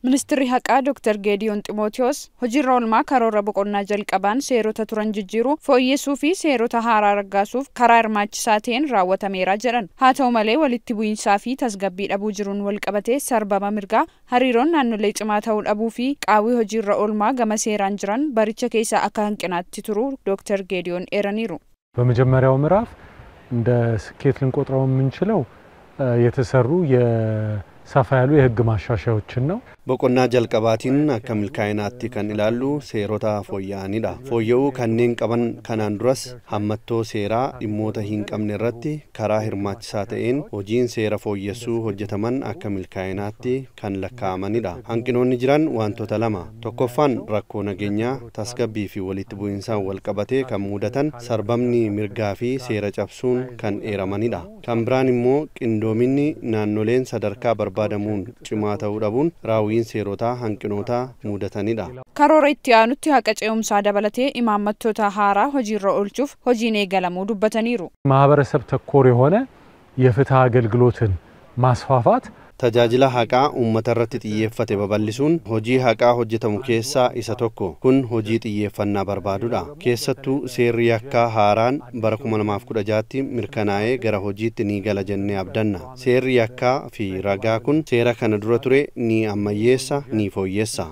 Ministeerri Haqaa Dr. Geediyoon Ximootiyoos hojiirra oolmaa karoora boqonnaa jalqabaan seerota turan jijjiiruu, fooyyessuu fi seerota haaraa raggaasuuf karaa hirmaachisaa ta'een raawwatameera jedhan. Haa ta'u malee, walitti bu'iinsaa fi tasgabbii dhabuu jiruun wal qabatee sarbama mirgaa, hariiroon naannolee cimaa ta'uu dhabuu fi qaawwii hojiirra oolmaa gama seeraan jiran baricha keessa akka hanqinaatti turuu Dr. Geediyoon eeraniiru. በመጀመሪያው ምዕራፍ እንደ ስኬት ልንቆጥረው የምንችለው የተሰሩ ሰፋ ያሉ የህግ ማሻሻያዎችን ነው። Boqonnaa jalqabaatiin akka milkaa'inaatti kan ilaallu seerota fooyya'anidha. Fooyya'uu kanneen qaban kanaan duras hammattoo seeraa dhimmoota hin qabne irratti karaa hirmaachisaa ta'een hojiin seera fooyyessuu hojjetaman akka milkaa'inaatti kan lakkaa'amanidha. Hanqinoonni jiran wantoota lama. Tokkoffaan rakkoo nageenyaa, tasgabbii fi walitti bu'insaan wal qabatee kan mudatan sarbamni mirgaa fi seera cabsuun kan eeramanidha. Kan biraan immoo qindoominni naannoleen sadarkaa barbaadamuun cimaa ta'uu dhabuun raawwiin seerotaa hanqinoota mudatanidha. Karoora itti aanutti haqa ce'umsaa dabalatee imaammattoota haaraa hojiirra oolchuuf hojiin eegalamuu dubbataniiru. ማህበረሰብ ተኮር የሆነ የፍትህ አገልግሎትን ማስፋፋት Tajaajila haqaa uummata irratti xiyyeeffate babal'isuun hojii haqaa hojjetamu keessaa isa tokko. Kun hojii xiyyeeffannaa barbaadudha. Keessattuu seerri yakkaa haaraan bara 2016tti mirkanaa'ee gara hojiitti ni gala jennee abdanna. Seerri yakkaa fi ragaa kun seera kana dura ture ni ammayyeessa, ni fooyyessa.